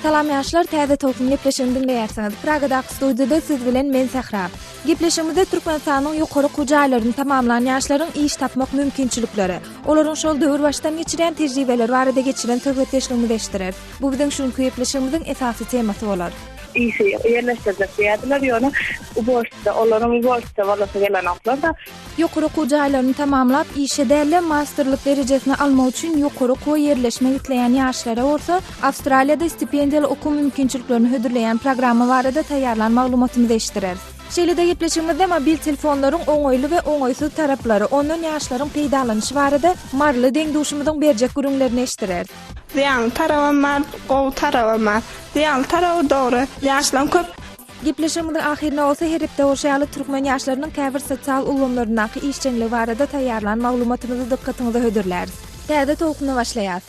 Salam ýaşlar, Täze Tolkun gepleşigini diňleýärsiňiz. Pragadaky studiýada siz bilen men Sähra. Gepleşigimizde Türkmenistanyň ýokary okuw jaýlaryny tamamlan ýaşlaryň iş tapmak mümkinçilikleri, olaryň şol döwür başdan geçirýän tejribeleri barada geçiren söhbetdeşligimizi eşitdireris. Bu biziň şu günki gepleşigimiziň esasy temasy bolar. Işe ýerleşdirjek diýýärdiler, ýöne uborşitsa, olaryň uborşitsa bolasy gelenoklar-da. Ýokary okuw jaýlaryny tamamlap, işe däl-de, masterlyk derejesini almak üçin ýokary okuwa ýerleşmek isleýän ýaşlara bolsa, Awstraliýada stipendiýaly okuw mümkinçiliklerini hödürleýän programma barada taýýarlan maglumatymyzy eşitdireris. Şeýle-de gepleşigimizde mobil telefonlaryň oňaýly we oňaýsyz taraplary, ondan ýaşlaryň peýdalanyşy barada maryly deň-duşumyzyň berjek gürrüňlerini eşitdireris. Zyýanly tarabam bar, gowy tarabam bar. Zyýanly taraby dogry, ýaşlaň köp. Gepleşigimiziň ahyrynda bolsa her hepde bolşy ýaly türkmen ýaşlarynyň käbir sosial ulgamlaryndaky işjeňligi barada taýýarlan maglumatymyzy dykgatyňyza hödürläris. Täze tolkuna başlaýas.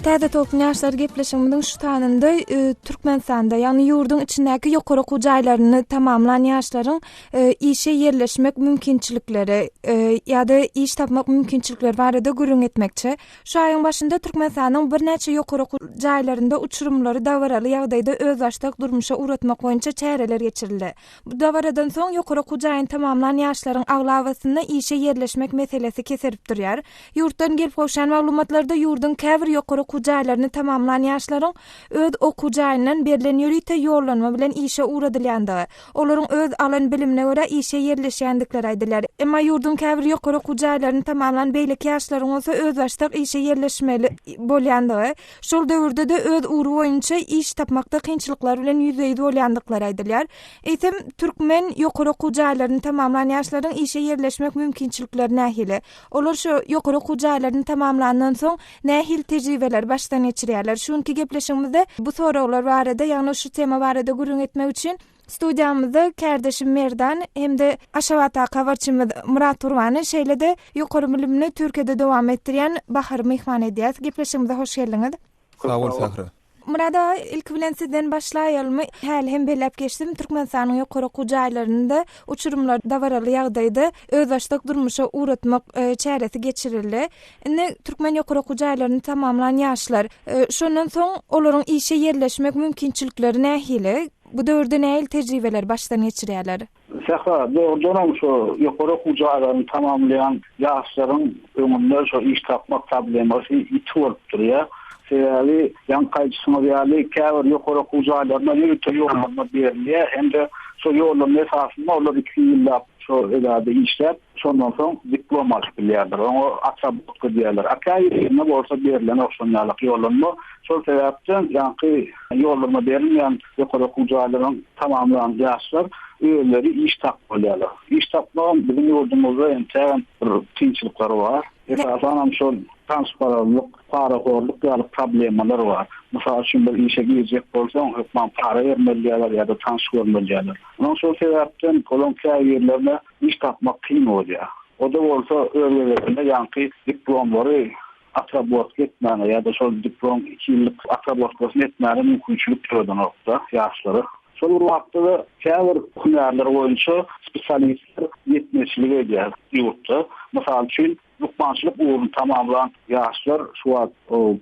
Täze tolkun ýaşlar gepleşigimiziň şu sanynda e, Türkmenistanda, ýagny ýurduň içindäki ýokary okuw jaýlaryny tamamlan ýaşlaryň e, işe ýerleşmek mümkinçilikleri e, ýa-da iş tapmak mümkinçilikleri barada gürrüň etmekçi. Şu aýyň başynda Türkmenistanyň birnäçe ýokary okuw jaýlarynda uçurymlary dabaraly ýagdaýda özbaşdak durmuşa ugratmak boýunça çäreler geçirildi. Bu dabaradan soň ýokary okuw jaýyny tamamlan ýaşlaryň aglabasynda işe ýerleşmek meselesi keserip durýar. Ýurtdan gelip gowşan maglumatlarda ýurduň käbir ýokary okuw jaýlaryny tamamlan ýaşlaryň öz okuw jaýyndan berlen ýörite ýollanma bilen işe ugradylýandygy, Olaryň öz alan bilimine görä işe ýerleşýändikleri aýdylýar. Emma ýurduň käbir ýokary okuw jaýlaryny tamamlan beýleki ýaşlaryň bolsa özbaşdak işe ýerleşmeli bolýandygy, şol döwürde-de öz ugry boýunça iş tapmakda kynçylyklar bilen ýüzbe-ýüz bolýandyklary aýdylýar. Eýsem, türkmen ýokary okuw jaýlaryny tamamlan ýaşlaryň işe ýerleşmek mümkinçilikleri nähili? Olar şu ýokary okuw jaýlaryny tamamlandan soň nähili tejribeleri başdan geçirýärler? Şu günki gepleşigimizde bu soraglar barada, ýagny şu tema barada gürrüň etmek üçin studiýamyzda kärdeşim Merdan hem-de Aşgabatdaky habarçymyz Myrat Gurbany, şeýle-de ýokary bilimini Türkiýede dowam etdirýän Bahary myhman edýäris. Gepleşigimize hoş geldiňiz. Sag bol Sähra. Myrat aga, ilki bilen sizden başlaýalymy? Häli hem belläp geçdim, Türkmenistanyň ýokary okuw jaýlarynda uçurymlar dabaraly ýagdaýda özbaşdak durmuşa ugratmak çäresi geçirildi. Indi türkmen ýokary okuw jaýlaryny tamamlan ýaşlar, şondan soň olaryň işe ýerleşmek mümkinçilikleri nähili? Bu döwürde nähili tejribeleri başdan geçirýärler? Sähra, dogrudanam şu ýokary okuw jaýlaryny tamamlaýan ýaşlaryň öňünde şu iş tapmak problemasy ýiti bolup durýar. Sebäbi, ýaňky aýdyşyňyz ýaly, käbir ýokary okuw jaýlaryna ýörite ýollanma berilýär hem-de şol ýollanma esasynda olar iki ýyllap şo edarada işläp, şondan soň diplom alyp bilýärler. Oňa otrabotka diýýärler. A käbirlerine bolsa berilenok şon ýalak ýollanma. Şol sebäpden ýaňky ýollanma berilmeýän Ýokary okuw jaýlaryny tamamlan ýaşlar özleri iş tapyp bolýarlar. Iş tapmagam biziň ýurdumyzda entägem bir kynçylyklary bar. Esasanam şol tanyşparazlyk, parahorluk ýaly problemalar bar. Mysal üçin bir işe girjek bolsaň hökman para bermeli diýýärler ýa-da tanyş görmeli diýýärler. Onuň şol sebäpden olaryň käbirlerine iş tapmak kyn bolýar. O-da bolsa öz gezeginde ýaňky diplomlary Otrabotka etmäge ýa-da şol diplom iki ýyllyk otrabotkasyny etmäge mümkinçilik döredenokda ýaşlara. Şol bir wagtda-da käbir hünärler boýunça spesialistler ýetmezçilik edýär ýurtda. Mysal üçin, lukmançylyk ugruny tamamlan ýaşlar şu wagt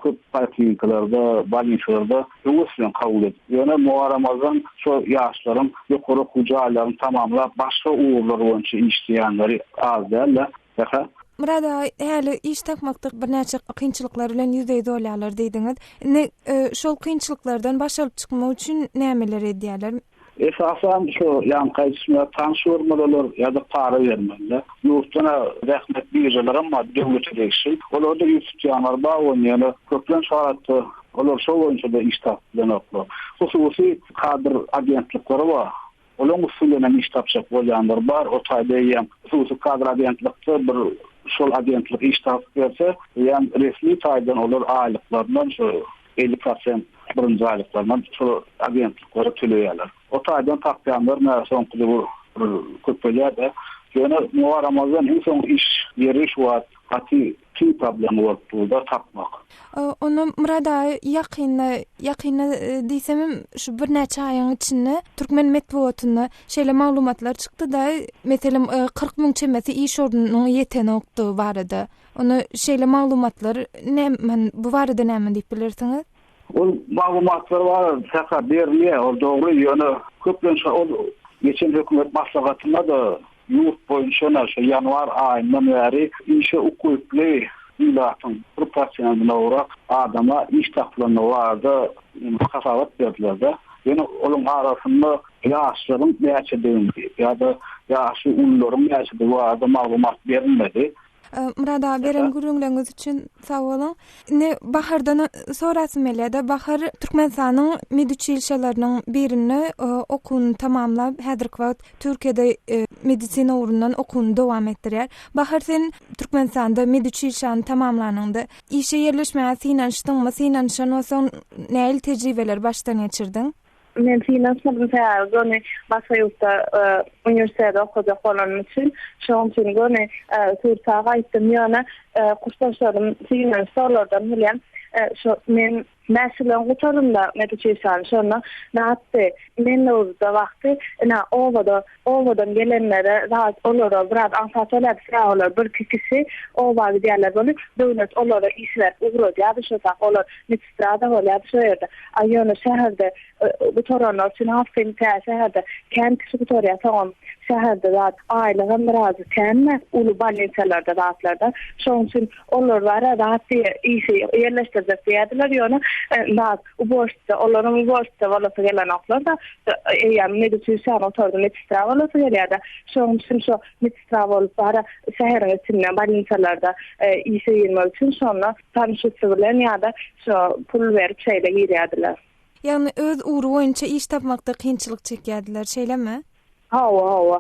köp poliklinikalarda, bolnisalarda höwes bilen kabul edip, ýöne muňa garamazdan şol ýaşlaryň ýokary okuw jaýlaryny tamamlap başga ugurlar boýunça işleýänleri az däl-de. Aha. Myrat aga, häli iş tapmakda birnäçe kynçylyklar bilen ýüzbe-ýüz bolýarlar diýdiňiz. Indi şol kynçylyklardan baş alyp çykmak üçin nämeler edýärler? Esasan şu ýaňky aýdyşym ýaly tanyş görmeliler ýa-da para bermeliler. Ýurtdan-a zähmet biržalaram bar döwlete degişli. Olarda ýüz tutýanlar bar bolýar, ýöne köplenç halatda olar şo boýunça-da iş tapyp bilenoklar. Hususy kadr agentlikleri bar. Olaň üsti bilen hem iş tapjak bolýanlar bar. O taýda eýýäm hususy kadr agentlikde bir şol agentlik iş tapyp berse, eýýäm resmi taýdan olar aýlyklaryndan şu 50 prosent birinji aýlyklaryndan şol agentliklere töleýärler. O taýdan tapýanlar nä soňky döwür bir köpelýär-de. Ýöne muňa garamazdan iň soň iş ýeri şu wagt gaty kyn problema bolup dur-da tapmak. Onda Myrat aga ýakynda, ýakynda diýsemem şu birnäçe aýyň içinde türkmen metbugatynda şeýle maglumatlar çykdy-da, meselem 40 müň çemesi iş ornunyň ýetenokdygy barada. Onda şeýle maglumatlar näme, bu barada näme diýip bilersiňiz? Ol maglumatlar bar, sähra berilýär, ol dogry, ýöne köplenç ol geçen hökümet maslahatynda-da ýurt boýunça ine şu ýanwar aýyndan bäri işe ukyply ilatyň bir prosentine gowrak adama iş tapylandygy barada hasabat berdiler-de. Ýöne olaryň arasynda ýaşlaryň näçedigini ýa-da ýaşy ulularyň näçedigi barada maglumat berilmedi. Myrat aga beren gürrüňleriňiz üçin sag boluň. Indi Bahardan sorasym gelýär-de, Bahar Türkmenistanyň meduçilişeleriniň birinde okuwyny tamamlap, häzirki wagt Türkiýede medisina ugrundan okuwyny dowam etdirýär. Bahar sen Türkmenistanda meduçilişäni tamamlanyňda işe ýerleşmäge synanyşdyňmy? Synanyşan bolsaň nähili tejribeleri başdan geçirdiň? Men synanyşmadym sebäbi göni başga ýurtda uniwersitete okajak bolanym üçin şonuň üçin göni Türkiýä gaýtdym ýöne kursdaşlarym synanyşsa olardan bilýän şo men bäş ýylyň gutarynda meduçilişany şonda nätdi men nowruzda wagty ine obada obadan gelenlere zat olara biraz aňsat bolýardy sebäbi olar birki kişi oba gidýärler bolup döwlet olara iş berip ugradýardy şo sak olar Strada bolýardy şo ýerde. A ýöne şäherde gutaranlar üçin has kyn tä şäherde kän kişi gutarýar soňam şäherde zat aýlygam biraz känme uly bolnisalarda zatlarda şoň üçin olar bara zat diýe işe ýerleşdirjek diýýärdiler ýöne zat uborşitsa olaryň uborşitsa bolasy gelenoklarda eýýäm medisina gutardy medsestra bolasy gelýärde şoň üçin şo medsestra bolup bara şäheriň içinde bolnisalarda işe girmek üçin şonda Tanyş üsti bilen ýa-da şo pul berip şeýle girýärdiler. Ýagny öz ugry boýunça iş tapmakda kynçylyk çekýärdiler, şeýlemi? Hawa, hawa.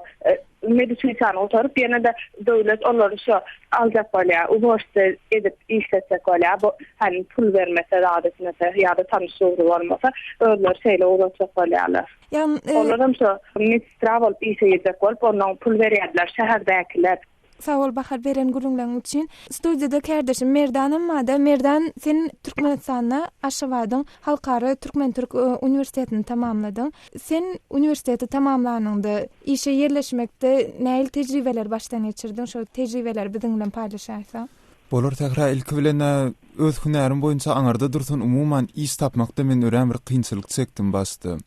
Medisisany gutaryp, ýene-de döwlet olary şo aljak bolýar, uborşça edip işletjek bolýar. Bu hany pul bermese, zat etmese ýa-da tanyş ugry bolmasa, özleri şeýle ugratjak bolýarlar. Ýagny, Olaram şo medsestra bolup işe girjek bolup, onnoň pul berýärdiler şäherdäkiler. Sag bol Bahar beren gürrüňleriň üçin. Studiýada kärdeşim Merdanam barda. Merdan sen Türkmenistanda Aşgabadyň Halkara türkmen-türk uniwersitetini tamamladyň. Sen uniwersiteti tamamlanyňda işe ýerleşmekde nähili tejribeleri başdan geçirdiň? Şol tejribeleri biziň bilen paýlaşaýsaň. Bolar Sähra ilki bilen-ä öz hünärim boýunça aňyrda dursun umuman iş tapmakda men örän bir kynçylyk çekdim başda.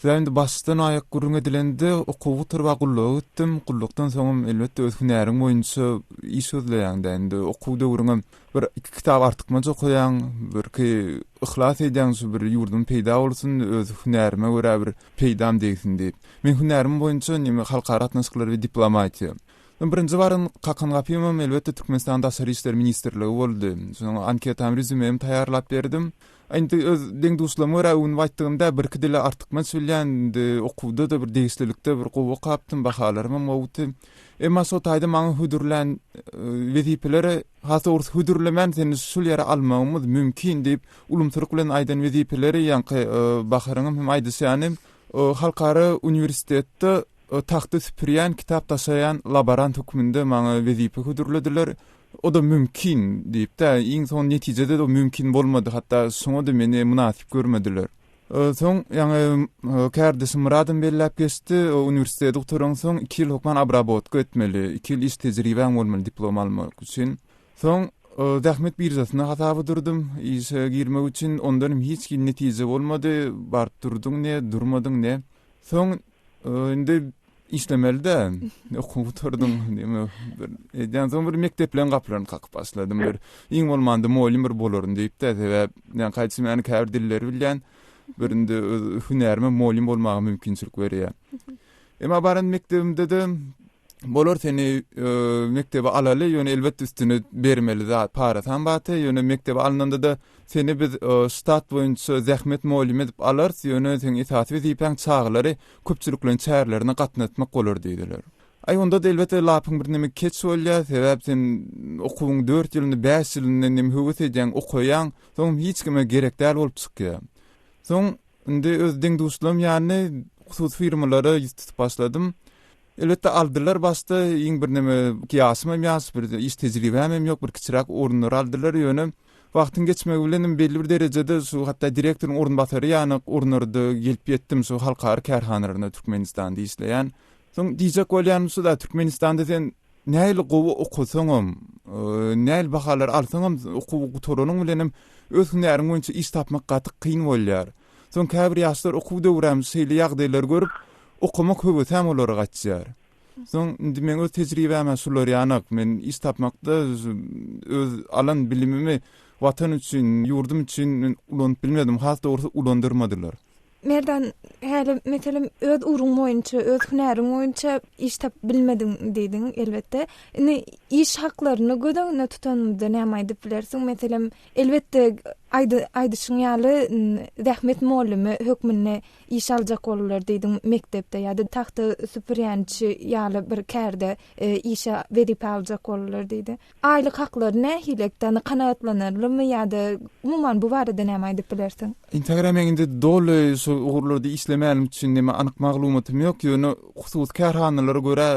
Sebäbi indi başdan aýak gürrüň edilende okuw gutaryp-a gulluga gitdim. Gullukdan soňam elbetde öz hünäriň boýunça iş gözleýäň-dä. Indi okuw döwrüňem bir iki kitap artykmaç okaýaň, birki yhlas edýäň şu bir ýurdum peýda bolsun, öz hünärime görä bir peýdam degsin diýip. Men hünärim boýunça neme halkara gatnaşyklary we diplomatiýa. Men birinji baran kakan gapymam elbetde Türkmenistanyň Daşary işler ministrligi boldy. Şoňa anketamy, rezýumemi taýýarlap berdim. Indi öz deň-duşlaryma görä öwünip aýtdygym däl, birki dili artykmaç bilýän, indi okuwda-da bir degişlilikde bir gowy okapdym, bahalarymam gowudy. Emma şo taýda maňa hödürlän wezipeleri, has dogrusy hödürlemän seni şul ýere almagymyz mümkin diýip, ulumsylyk bilen aýdan wezipeleri ýaňky Baharyňam hem aýdyşy ýaly, halkara uniwersitetde tagta süpürýän, kitap daşaýan laborant hökmünde maňa wezipe hödürlediler. O-da mümkin diýip-de, iň soň netijede-de o mümkin bolmady, hatda şoňa-da meni mynasyp görmediler. Soň ýaňy kärdeşim Myradam belläp geçdi, uniwersiteti gutaraňsoň iki ýyl hökman obrabotka etmeli, iki ýyl iş tejribäň bolmaly diplom almak üçin. Soň zähmet biržasynda hasaba durdum işe girmek üçin, ondan hem hiç hili netije bolmady, baryp durduň ne, durmadyň ne. Soň indi işlemeli-dä. Okuw gutardyň, diýme, bir edýän soň bir mekdepleň gapylaryny kakyp başladym bir. Iň bolmanda mugallym bir bolaryn diýip-de, sebäp ýa gaýtysy men käbir dilleri bilýän, bir indi öz hünärime mugallym bolmaga mümkinçilik berýär. Emma baran mekdebimde-de Bolar seni mekdebe alaly, ýöne elbetde üstüne bermeli zat parasam bardy, ýöne mekdebe alnanda-da seni biz ştat boýunça zähmet mugallymy edip alarys, ýöne seň esasy wezipäň çagalary köpçülikleýin çärelerine gatnatmak bolar diýdiler. Aý onda-da elbetde lapyň birneme keç bolýar, sebäp sen okuwyň dört ýylyny, bäş ýylyny nem höwes edýäň, okaýaň, soňam hiç kime gerek däl bolup çykýar. Soň indi öz deň-duşlarym ýaly hususy firmalara ýüz tutup başladym. Elbetde aldylar başda iň bir neme ýaşym hem ýaş bir iş tejribäm hem ýok bir kiçiräk orunlara aldylar ýöne wagtyň geçmegi bilen hem belli bir derejede şu hatda direktoryň orunbasary ýaly orunlarda gelip ýetdim şu halkara kärhanalarynda Türkmenistanda işleýän. Soň diýjek bolýanym şu-da Türkmenistanda sen nähili gowy okasaňam, nähili bahalar alsaňam okuwy gutaranyň bilenem öz hünäriň boýunça iş tapmak gaty kyn bolýar. Soň käbir ýaşlar okuw döwräm şeýle ýagdaýlary görüp, okamak höwesem olara gaçýar. Soň indi meň öz tejribäm-ä şular ýanak. Men iş tapmakda öz alan bilimimi Watan üçin, ýurdum üçin men ulanyp bilmedim. Has dogrusy ulandyrmadylar. Merdan, häli meselem öz ugruň boýunça, öz hünäriň boýunça iş tapyp bilmediň diýdiň, elbetde. Indi iş haklaryny göz öňünde tutanymyzda näme aýdyp bilersiň? Meselem, Elbetde, aýdyşyň ýaly, zähmet mugallymy hökmünde iş aljak boldular diýdiň mekdepde ýa-da tagta süpürýänçi ýaly bir kärde işe wezipä aljak boldular diýdi. Aýlyk haklary nähili, kanagatlanarlymy ýa-da umuman bu barada näme aýdyp bilersiň? Instagram meň indi doly şu ugurlarda işlemänim üçin neme anyk maglumatym ýok, ýöne hususy kärhanalara görä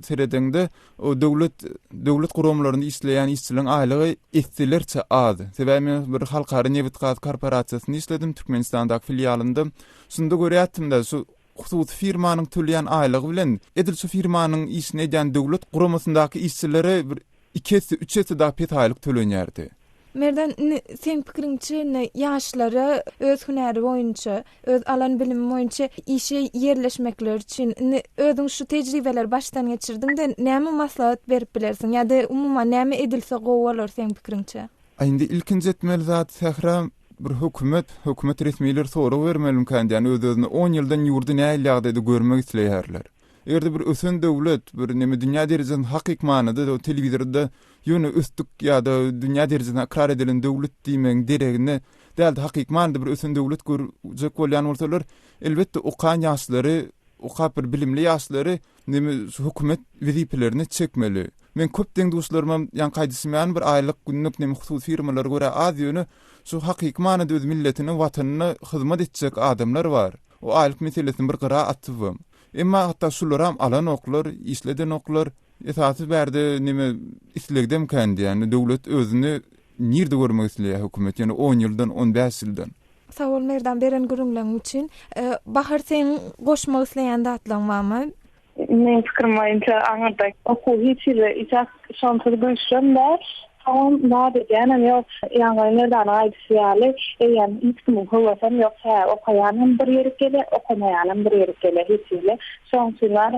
seredeňde O döwlet döwlet guramalarynda işleýän işçileriň aýlygy esselerçe az. Sebäbi men bir halkara nebit-gaz korporasiýasynda işledim, Türkmenistandaky filialynda. Şunda görýärdim-de, şu hususy firmanyň töleýän aýlygy bilen edil şu firmanyň işini edýän döwlet guramasyndaky işçilere bir iki esse, üç esse dagy pes aýlyk tölenýärdi. Merdan, indi seň pikiriňçe, indi ýaşlara öz hünäri boýunça, öz alan bilimi boýunça işe ýerleşmekleri üçin, indi özüň şu tejribeleri başdan geçirdiň-de, näme maslahat berip bilersiň ýa-da umuman näme edilse gowy bolar seň pikiriňçe? A indi ilkinji etmeli zat Sähra, bir hökümet, hökümet resmileri sorag bermelimikän diýýän öz-özüne, on ýyldan ýurdy nähili ýagdaýda görmek isleýärler? Eger-de bir ösen döwlet, bir neme dünýä derejesinde hakyk manyda telewizorda ýöne ösdük ýa-da dünýä derejesinde ykrar edilen döwlet diýmegiň deregine däl-de hakyky manyda bir ösen döwlet görjek bolýan bolsalar, elbetde okan ýaşlary, okap bir bilimli ýaşlary neme şu hökümet wezipelerine çekmeli. Men köp deň-duşlarymam ýaňky aýdyşym ýaly bir aýlyk, günlük neme hususy firmalara görä az ýöne şu hakyky manyda öz milletine, watanyna hyzmat etjek adamlar bar. O aýlyk meselesini bir gyra atybam. Emma hatda şularam alanoklar, işledenoklar. Esasy bärde neme islegdemkän diýýän. Döwlet özüni nirde görmek isleýär hökümet? Ýöne on ýyldan, 15 ýyldan. Sag bol Merdan beren gürrüňleň üçin. Bahar seň goşmak isleýän zatlaň barmy? Meň pikirim boýunça aňyrda okuw hiç hili itak şonsuz güýçlem däl. Soňam zat edýänem ýok. Ýaňy Merdanyň aýdyşy ýaly, eýýäm hiç kimiň höwesem ýok. Hä, okaýanam bir ýerik gelýär, okamaýanam bir ýerik gelýär hiç hili. Şonuň üçin bar,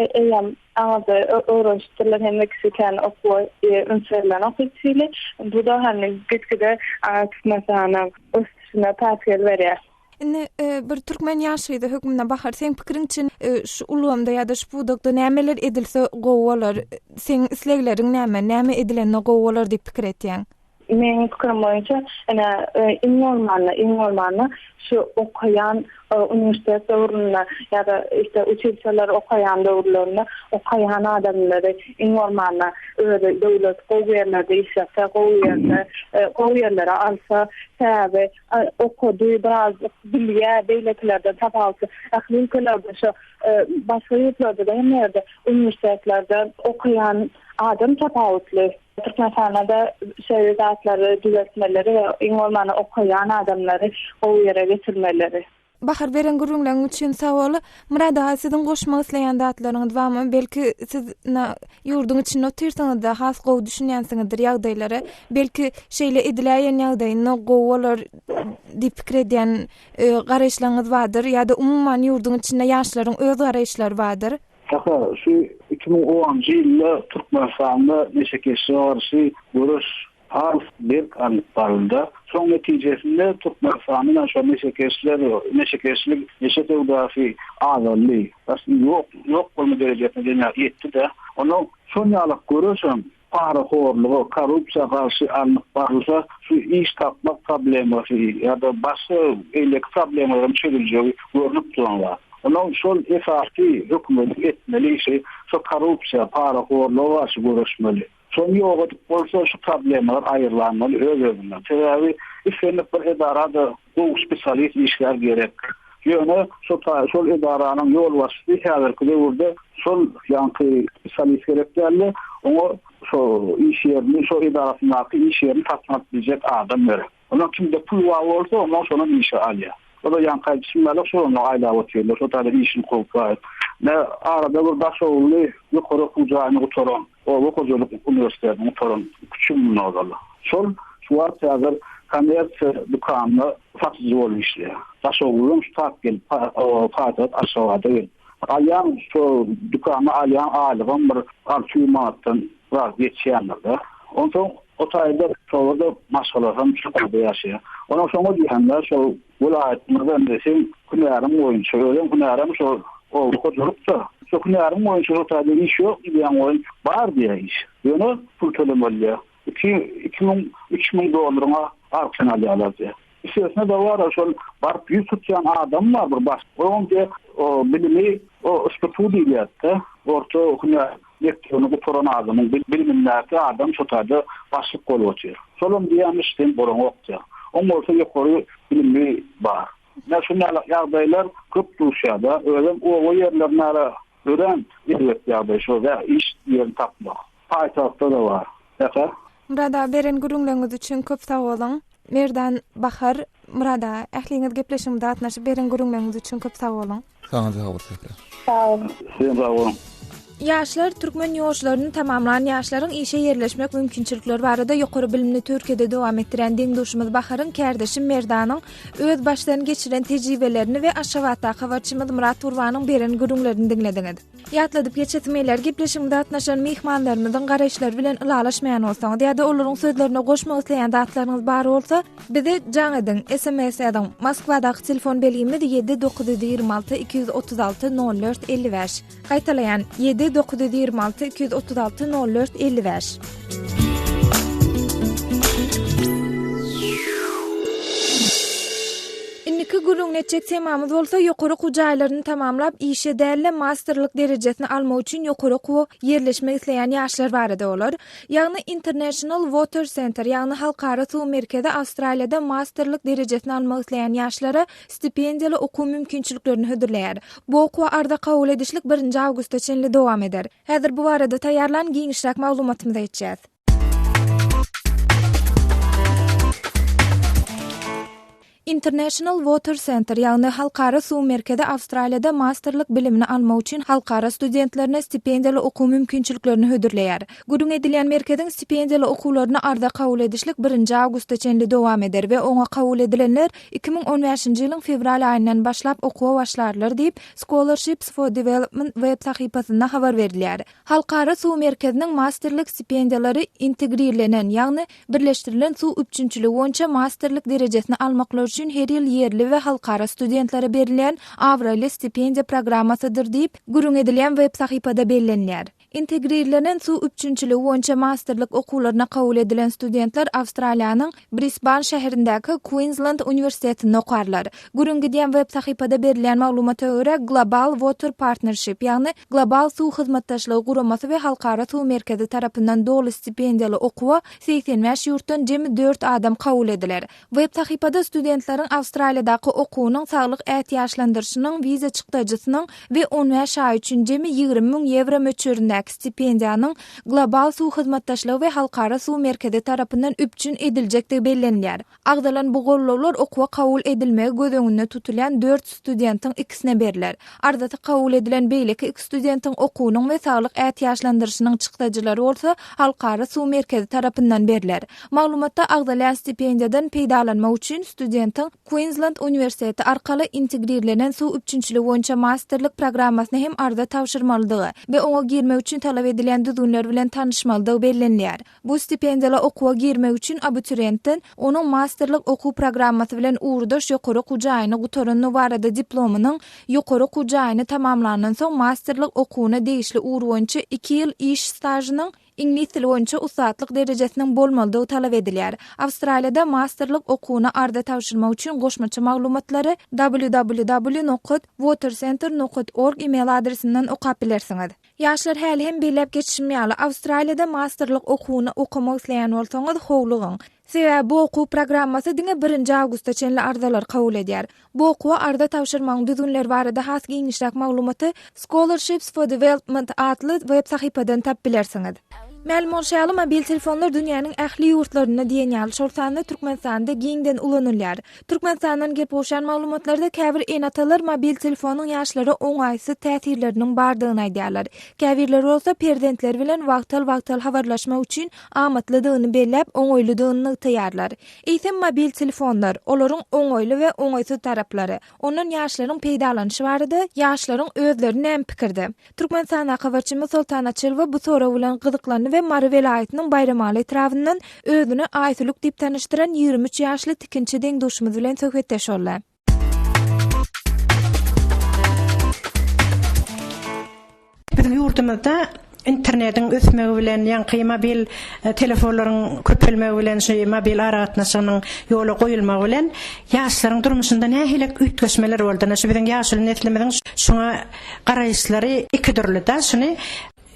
eýýäm aňyrda öwrenişipdirler hemme kişi kän okuwa üns berilenok hiç hili. Bu-da hany gitgide Türkmenistanyň ösüşine päsgel berýär. Indi bir türkmen ýaş gyzy hökmünde Bahar, seň pikiriňçe şu ulgamda ýa-da şu pudakda nämeler edilse gowy bolar? Seň islegleriň näme? Näme edilende gowy bolar diýip pikir etýäň? Meň pikirim boýunça, ine, iň bolmanda, iň bolmanda şu okaýan uniwersitet döwründe ýa-da işte uçilişeler okaýan döwürlerinde okaýan adamlary iň bolmanda özi döwlet gowy ýerlerde işletse, gowy ýerde, gowy ýerlere alsa, sebäbi okady, birazjyk bilýär beýlekilerden tapawutly. Ähli ülkelerde şo başga ýurtlarda-da hemme ýerde uniwersitetlerde okaýan adam tapawutly. Türkmenistanda-da şeýle zatlary düzeltmeleri we iň bolmanda okaýan adamlary gowy ýere getirmeleri. Bahar beren gürrüňleriň üçin sag bol. Myrat aga siziň goşmak isleýän zatlaryňyz barmy? Belki siz ýurduň içinde otyrsyňyzda has gowy düşünýänsiňizdir ýagdaýlara. Belki şeýle ediläýen ýagdaýynda gowy bolar diýip pikir edýän e, garaýyşlaryňyz bardyr ýa-da umuman ýurduň içinde ýaşlaryň öz garaýyşlary bardyr. Saka, şu 2010-njy ýylda Türkmenistanda neşekeşlige garşy göreş has berk alnyp baryldy. Şoň netijesinde Türkmenistanda şo neşekeşler, neşekeşlik, neşe söwdasy azaldy. Aslynda ýok, ýok bolma derejesine deň ýetdi-de. Ondan şon ýalak göreşem parahorluga, korrupsiýa garşy alnyp barylsa, şu iş tapmak problemasy ýa-da başga beýleki problemalaryň çözüljegi görnüp duran zat. Ondan şol esasy hökümetiň etmeli işi şo korrupsiýa, parahorluga garşy göreşmeli. Şony ýok edip bolsa şu problemalar aýrylanmaly öz-özünden. Sebäbi islendik bir edarada gowy spesialist işgär gerek. Ýöne şo taý şol edaranyň ýolbaşçysy häzirki döwürde şol ýaňky spesialist gerek däldi. Oňa şo iş ýerini, şo edarasyndaky iş ýerini satyn alyp biljek adam gerek. Ondan kimde pul bar bolsa, ondan şonam işe alýar. O-da ýaňky aýdyşym ýaly şo onda aýlap otyrlar, şo taýda işini kowup gaýyp. Ine, arada bir daşoguzly ýokary okuw jaýyny gutaran, oba hojalyk uniwersitetini gutaran iki-üç ýyl mundan ozal. Şol şu wagt häzir kommersiýa dükanynda satyjy bolup işleýär. Daşoguzdan şu tap gelip, paýtagt Aşgabada gelip. Alýan şo dükanda alýan aýlygam bir 600 manatdan biraz geçýändir-de. Onsoň o taýda şolar-da maşgalasam şu taýda ýaşaýar. Onsoň şoňa diýýän-de, şo welaýatymyzda indi seň hünäriň boýunça, özüň hünärem şo oba hojalyk-da. Şo hünäriň boýunça şo taýda iş ýokmy diýýän welin, bar diýýär iş. Ýöne pul tölemeli diýýär. Iki, 2000, 3000 dollaryňa arkaýyn alýarlar diýýär. Üstesine-de bar-a şol baryp ýüz tutýan adam bar bir baş. Onuň diýýär, o bilimi o SPTU diýilýär-de, orta hünär mekdebini gutaran adamyň bilimindäki adam şo taýda başlyk bolup otyr. Şolam diýýärmiş, sen bolaňok diýýär. Oň bolsa ýokary bilimi bar. Ine şundaly ýagdaýlar köp duşýar-da. Özem oba ýerlerinde örän erbet ýagdaý şo iş ýerini tapmak. Paýtagtda-da bar. Säher. Myrat aga beren gürrüňleriňiz üçin köp sag boluň. Merdan, Bahar, Myrat aga ähliňiz gepleşigimize gatnaşyp beren gürrüňleriňiz üçin köp sag boluň. Saňa sag bol Sähra. Sag boluň. Sizem sag boluň. Ýaşlar türkmen ýoşlaryny tamamlan ýaşlaryň işe ýerleşmek mümkinçilikleri barada ýokary bilimini Türkiýede dowam etdirýän deň-duşumyz Baharyň kärdeşi Merdanyň öz başdan geçiren tejribelerini we Aşgabatdaky habarçymyz Myrat Gurbanyň beren gürrüňlerini diňlediňiz. Ýatladyp geçesim gelýär, gepleşigimize gatnaşan myhmanlarymyzyň garaýyşlary bilen ylalaşmaýan bolsaňyz ýa-da olaryň sözlerine goşmak isleýän zatlaryňyz bar bolsa, bize jaň ediň, sms ýazyň. Moskwadaky telefon belgimiz 7 926 236 04 55. Gaýtalaýan, 7 926 236 04 55. Indiki gürrüňini etjek temamyz bolsa ýokary okuw jaýlaryny tamamlap, işe däl-de, masterlyk derejesini almak üçin ýokary okuwa ýerleşmek isleýän ýaşlar barada bolar. Ýagny International Water Center, ýagny Halkara suw merkezi Awstraliýada masterlyk derejesini almak isleýän ýaşlara stipendiýaly okuw mümkinçiliklerini hödürleýär. Bu okuwa arza kabul edişlik birinji awgusta çenli dowam eder. Häzir bu barada taýýarlan giňişräk maglumatymyza geçýäs. International Water Center, ýagny Halkara suw merkezi Awstraliýada masterlyk bilimini almak üçin halkara studentlerine stipendiýaly okuw mümkinçiliklerini hödürleýär. Gürrüň edilýän merkeziň stipendiýaly okuwlaryna arza kabul edişlik birinji awgusta çenli dowam eder we oňa kabul edilenler 2015-nji ýylyň fewral aýyndan başlap okuwa başlarlar diýip, Scholarships for Development web sahypasynda habar berilýär. Halkara suw merkeziniň masterlik stipendiýalary integrirlenen, ýagny birleşdirilen suw üpjünçiligi boýunça masterlik derejesini almaklar üçin her ýyl ýerli we halkara studentlere berilýän abraýly stipendiýa programmasydyr diýip, gürrüň edilýän web sahypada bellenilýär. Integrirlenen suw üpjünçiligi boýunça masterlik okuwlaryna kabul edilen studentler Awstraliýanyň Brisban şäherindäki Kwinzlend uniwersitetinde okarlar. Gürrüň gidýän web sahypada berilýän maglumata görä, Global Water Partnership, ýagny Global suw hyzmatdaşlygy guramasy we Halkara suw merkezi tarapyndan doly stipendiýaly okuwa 85 ýurtdan jemi dört adam kabul ediler. Web sahypada studentleriň Awstraliýadaky okuwynyň, saglyk ätiýaçlandyryşynyň, wiza çykdajysynyň we on bäş aý üçin jemi 20 müň ýewro möçberindäki stipendiýanyň Global suw hyzmatdaşlygy we Halkara suw merkezi tarapyndan üpjün ediljekdigi bellenilýär. Agzalan bu gollawlar okuwa kabul edilmegi göz öňünde tutulýan dört studentiň ikisine berler. Arzasy kabul edilen beýleki iki studentiň okuwynyň we saglyk ätiýaçlandyryşynyň çykdajylary bolsa Halkara suw merkezi tarapyndan berler. Maglumatda agzalýan stipendiýadan peýdalanmak üçin studentiň Kwinzlend uniwersiteti arkaly integrirlenen suw üpjünçiligi boýunça masterlik programmasyna hem arza tabşyrmalydygy we oňa girmek üçin talap edilýän düzgünler bilen tanyşmalydygy bellenilýär. Bu stipendiýala okuwa girmek üçin abiturientden onuň masterlik okuw programmasy bilen ugurdaş ýokary okuw jaýyny gutarandygy barada diplomynyň, ýokary okuw jaýyny tamamlandan soň masterlik okuwyna degişli ugur boýunça iki ýyl iş stažynyň, iňlis dili boýunça ussatlyk derejesiniň bolmalydygy talap edilýär. Awstraliýada masterlik okuwyna arza tabşyrmak üçin goşmaça maglumatlary www nokat watercenter nokat org email adresinden okap bilersiňiz. Ýaşlar häli hem belläp geçişim ýaly, Awstraliýada masterlyk okuwyny okamak isleýän bolsaňyz, howlugyň. Sebäbi bu okuw programmasy diňe birinji awgusta çenli arzalary kabul edýär. Bu okuwa arza tabşyrmagyň düzgünleri barada has giňişräk maglumaty Scholarships for Development atly web sahypadan tapyp bilersiňiz. Mälim bolşy ýaly, mobil telefonlar dünýäniň ähli ýurtlarynda diýen ýaly, şol sanda Türkmenistanda giňden ulanylýar. Türkmenistandan gelip gowşan maglumatlarda käbir ene-atalar mobil telefonyň ýaşlara oňaýsyz täsirleriniň bardygyny aýdýarlar. Käbirleri bolsa perzentleri bilen wagtal-wagtal habarlaşmak üçin amatlydygyny belläp, oňaýlydygyny nygtaýarlar. Eýsem, mobil telefonlar, olaryň oňaýly we oňaýsyz taraplary, ondan ýaşlaryň peýdalanyşy barada ýaşlaryň özleri näme pikirde? Türkmenistandaky habarçymyz Soltan Açylowa bu sorag bilen gyzyklandy we Mary welaýatynyň Baýramaly etrabyndan özüni Aýsülük diýip tanyşdyran 23 ýaşly tikinçi deň-duşumyz bilen söhbetdeş boldy. Biziň ýurdumyzda internetiň ösmegi bilen, ýaňky mobil telefonlaryň köpelmegi bilen, şu mobil aragatnaşygynyň ýola goýulmagy bilen ýaşlaryň durmuşynda nähili üýtgeşmeler boldy? Ine, şu biziň ýaşuly neslimiziň şuňa garaýyşlary iki dürli-de. Şuny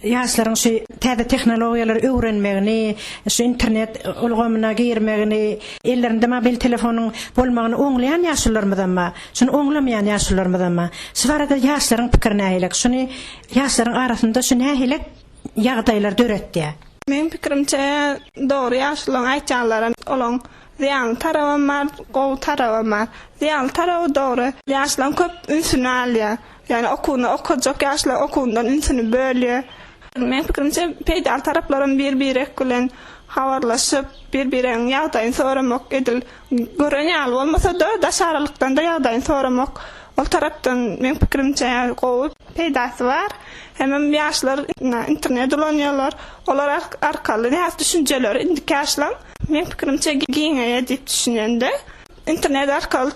ýaşlaryň şu täze tehnologiýalary öwrenmegini, şu internet ulgamyna girmegini, ellerinde mobil telefonyň bolmagyny oňlaýan ýaşulularymyzam bar, şuny oňlamaýan ýaşulularymyzam bar. Şu barada ýaşlaryň pikiri nähili? Şuny ýaşlaryň arasynda şu nähili ýagdaýlar döretýär? Meň pikirimçe, dogry ýaşulularyň aýtýanlary olaň zyýanly tarabam bar, gowy tarabam bar. Zyýanly taraby dogry, ýaşlaryň köp ünsüni alýar. Ýagny okuwyny okajak ýaşlar okuwyndan ünsüni bölýär. Meň pikirimçe peýdaly taraplaram bir-birek bilen habarlaşyp, bir-biregiň ýagdaýyny soramak edil gören ýaly bolmasa-da daş aralykdan-da ýagdaýyny soramak ol tarapdan meň pikirimçe gowy peýdasy bar. Hemem ýaşlar internet ulanýarlar. Olar arkaly näs düşünjeleri indiki ýaşlaň meň pikirimçe giňeýär diýip düşünende. Internet arkaly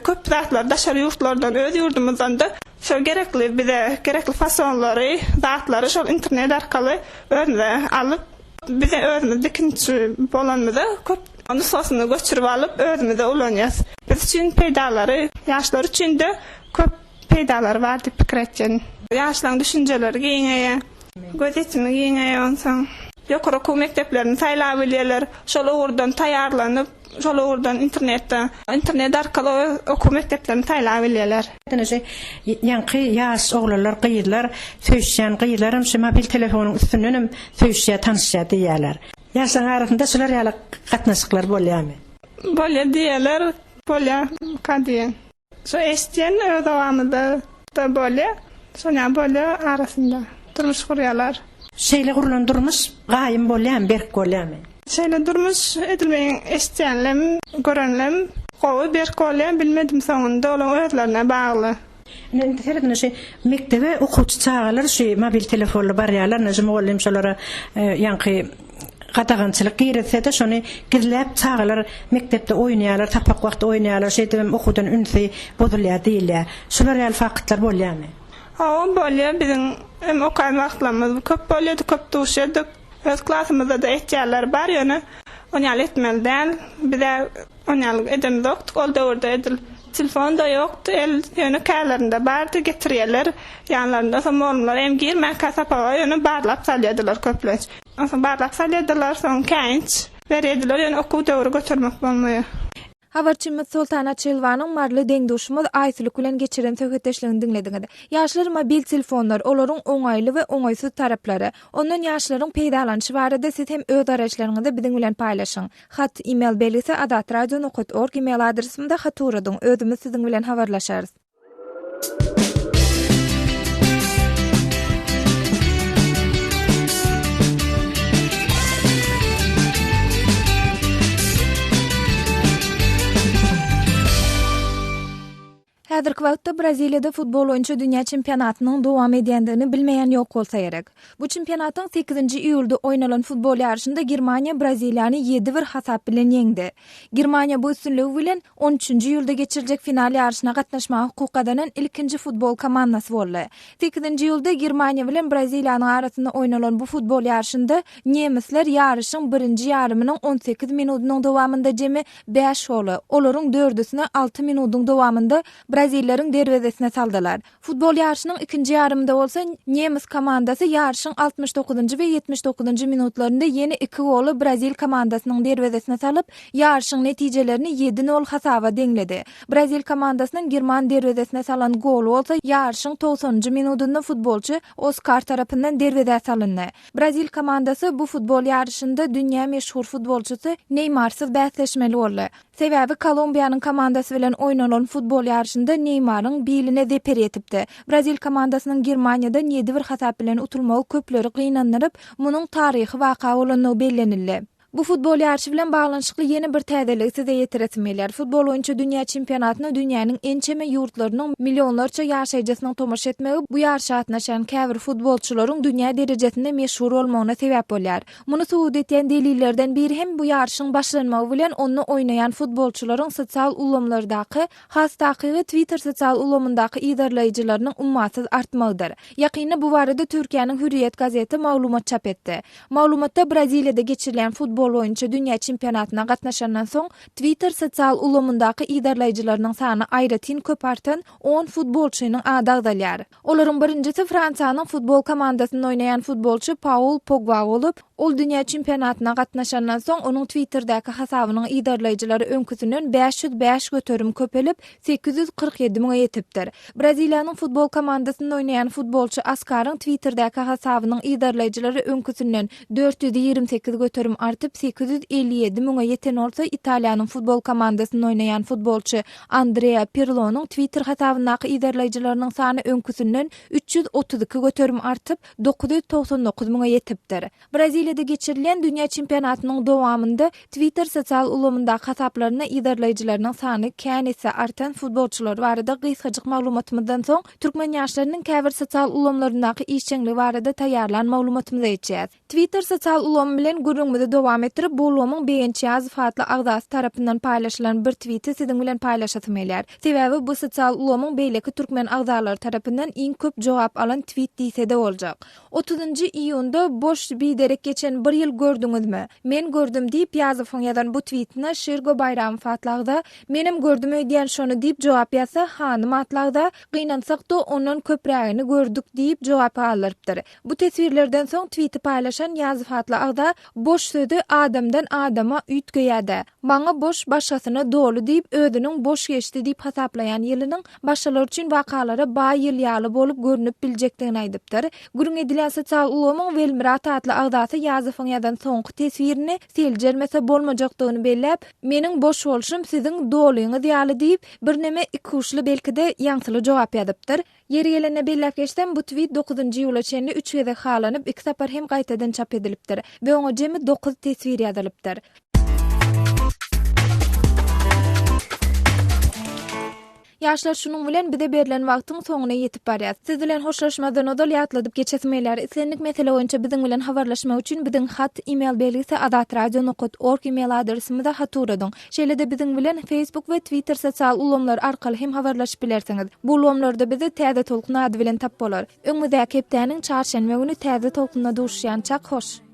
köp zatlary daşary ýurtlardan öz ýurdumyzdanda şol gerekli bize gerekli fasonlary zatlary şol internet arkaly özümize alyp bize özümiz dikinçi bolanymyza köp nusgasyny göçürip alyp özümize ulanýas. Biz üçin peýdalary ýaşlar üçinde köp peýdalary bar diýip pikir etýän. Ýaşlaryň düşünjeleri giňeýär. Gözýetimi giňeýär onsoň. Ýokary okuw mekdeplerini saýlap bilýärler. Şol ugurdan taýýarlanyp, şol ugurdan internetde, internet arkaly öz okuw mekdeplerini saýlap bilýärler. Ine şu ýaňky ýaş oglanlar, gyzlar, söýüşýän gyzlaram şu mobil telefonyň üstündenem söýüşýär, tanyşýar diýýärler. Ýaşlaryň arasynda şular ýaly gatnaşyklar bolýarmy? Bolýar diýýärler, bolýarmyka diýen. Şo eşitýän öz obamyzda-da bolýa. Şonýa bolýa arasynda. Durmuş gurýalar. Şeýle gurlan durmuş gaýym bolýamy, berk bolýamy? Şeýle durmuş edil meň eşitýänlem, görenlem gowy, berk bolýa, bilmedim soňunda olaň özlerine bagly. Ine indi seret ine şu mekdebe okuwçy çagalar şu mobil telefonly barýarlar ine şu mugallym şolara ýaňky gadagançylyk girizsede şony gizläp çagalar mekdepde oýnaýarlar sapak wagty oýnaýarlar şeýdibem okuwdan ünsi bozulýar diýilýär. Şular ýaly faktlar bolýarmy? Hawa bolýar biziň hem okan wagtlarymyz köp bolýardy köp duşýardyk öz klasymyzdada etýänler bar ýöne onýaly etmeli däl bizä Onýalyk edemzokdyk ol döwürde edil telefon-da ýokdy el ýöne kälerinde bardy getirýärler ýanlarynda soň mollumlar em girmänkä sapaga ýöne barlap salýardylar köplenç. Onsoň barlap salýardylar soň käýinç berýärdiler ýöne okuw döwri götermek bolmaýar. Habarçymyz Soltan Açylowanyň maryly deň-duşumyz Aýsülük bilen geçiren söhbetdeşligini diňlediňiz. Ýaşlar mobil telefonlar, olaryň oňaýly we oňaýsyz taraplary, ondan ýaşlaryň peýdalanyşy barada siz hem öz garaýyşlaryňyzy biziň bilen paýlaşyň. Hat, e-mail belgisi azatradio nokat org e-mail adresimde hat ugradyň, özümiz siziň bilen habarlaşarys. Häzirki wagtda Braziliýada futbol boýunça dünýä çempionatynyň dowam edýändigini bilmeýän ýok bolsa gerek. Bu çempionatyň sekizinji iýulda oýnalan futbol ýaryşynda Germaniýa Braziliýany ýedi bir hasap bilen ýeňdi. Germaniýa bu üstünligi bilen on üçünji iýulda geçiriljek final ýaryşyna gatnaşmaga hukuk gazanan ilkinji futbol komandasy boldy. Sekizinji iýulda Germaniýa bilen Braziliýanyň arasynda oýnalan bu futbol ýaryşynda nemisler ýaryşyň birinji ýarymynyň 18 minudynyň dowamynda jemi bäş goly, olaryň dördüsini alty minudyň dowamynda Braziliýanyň. brazilleriň derwezesine saldylar. Futbol ýaryşynyň ikinji ýarymynda bolsa nemes komandasy ýaryşyň 69-njy we 79-njy minutlarynda ýene iki goly brazil komandasynyň derwezesine salyp, ýaryşyň netijelerini ýedi nol hasaba deňledi. Brazil komandasynyň german derwezesine salan goly bolsa ýaryşyň togsanynjy minudynda futbolçy Oskar tarapyndan derwezä salyndy. Brazil komandasy bu futbol ýaryşynda dünýä meşhur futbolçysy Neýmarsyz bäsleşmeli boldy. Sebäbi Kolumbiýanyň komandasy bilen oýnalan futbol ýaryşynda Neýmaryň biline zeper ýetipdi. Brazil komandasynyň Germaniýadan ýedi bir hasap bilen utulmagy köpleri gynandyryp, munuň taryhy waka bolandygy bellenildi. Bu futbol ýaryşy bilen baglanyşykly ýene bir täzeligi size ýetiresim gelýär. Futbol boýunça dünýä çempionatyna dünýäniň ençeme ýurtlarynyň millionlarça ýaşaýjysynyň tomaşa etmegi bu ýaryşa gatnaşýan käbir futbolçylaryň dünýä derejesinde meşhur bolmagyna sebäp bolýar. Muny subut edýän delillerden biri hem bu ýaryşyň başlanmagy bilen onda oýnaýan futbolçylaryň sosial ulgamlardaky, has takygy Twitter sosial ulgamyndaky yzarlaýjylarynyň ummasyz artmagydyr. Ýakynda bu barada Türkiýäniň Hürriýet gazeti maglumat çap etdi. Maglumatda Braziliýada geçirilýän futbol boýunça dünýä çempionatyna gatnaşandan soň Twitter sosial ulgamyndaky yzarlaýjylarynyň sany aýratyn köp artan on futbolçynyň ady agzalýar. Olaryň birinjisi Fransiýanyň futbol komandasynda oýnaýan futbolçy Paul Pogba bolup, ol dünýä çempionatyna gatnaşandan soň onuň Twitterdäki hasabynyň yzarlaýjylary öňküsinden 505% köpelip, 847 müňe ýetipdir. Braziliýanyň futbol komandasynda oýnaýan futbolçy Oskaryň Twitterdäki hasabynyň yzarlaýjylary öňküsinden 428% artyp, 857 müňe ýeten bolsa, Italiýanyň futbol komandasynda oýnaýan futbolçy Andrea Pirlonyň Twitter hasabyndaky yzarlaýjylarynyň sany öňküsinden 332% artyp, 999 müňe ýetipdir. Braziliýada geçirilýän dünýä çempionatynyň dowamynda Twitter sosial ulgamyndaky hasaplarynda yzarlaýjylarynyň sany kän esse artan futbolçylar barada gysgajyk maglumatymyzdan soň, türkmen ýaşlarynyň käbir sosial ulgamlaryndaky işjeňligi barada taýýarlan maglumatymyza geçýäs. Twitter sosial ulgamy bilen gürrüňimizi dowam etdirip, bu ulgamyň Begenç Ýazow atly agzasy tarapyndan paýlaşylan bir twiti siziň bilen paýlaşasym gelýär. Sebäbi bu sosial ulgamyň beýleki türkmen agzalary tarapyndan iň köp jogap alan twit diýse-de boljak. Otuzynjy iýunda boş biderek geçen bir ýyl gördüňizmi? Men gördüm diýip Ýazowyň ýazan bu twitine Şirgo Baýramow atly agza, Menem gördüm öýdýän şony diýip jogap ýazsa, Hanym atly agza, Gynansakda ondan köprägini gördük diýip jogap galdyrypdyr. Bu teswirlerden soň twiti paýlaşan Ýazow atly agza, Boş sözi adamdan adama üýtgeýädä. Maňa boş başgasyna doly diýip özüniň boş geçdi diýip hasaplaýan ýylynyň başgalar üçin wakalara baý ýyl ýaly bolup görnüp biljekdigini aýdypdyr. Gürrüň edilýän sosial ulgamyň Welmyrat atly agzasy Ýazowyň ýazan soňky teswirini seljermese bolmajakdygyny belläp, Meniň boş bolşum siziň dolyňyz ýaly diýip, birneme ikuçly belki-de ýaňsyly jogap ýazypdyr. Ýeri gelende belläp geçsem, bu twit dokuzynjy iýula çenli üç gezek halanyp, iki sapar hem gaýtadan çap edilipdir we oňa jemi dokuz teswir ýazylypdyr. Ýaşlar şunuň bilen bize berlen wagtyň soňuna ýetip barýas. Siz bilen hoşlaşmazdan ozal ýatladyp geçesim gelýär. Islendik mesele boýunça biziň bilen habarlaşmak üçin biziň hat email belgisi azatradio nokat org email adresimize hat ugradyň. Şeýle-de biziň bilen Facebook we Twitter sosial ulgamlary arkaly hem habarlaşyp bilersiňiz. Bu ulgamlarda bizi Täze Tolkun ady bilen tap bolar. Öňümizdäki hepdäniň çarşenbe güni Täze Tolkunda duşuşýançak hoş!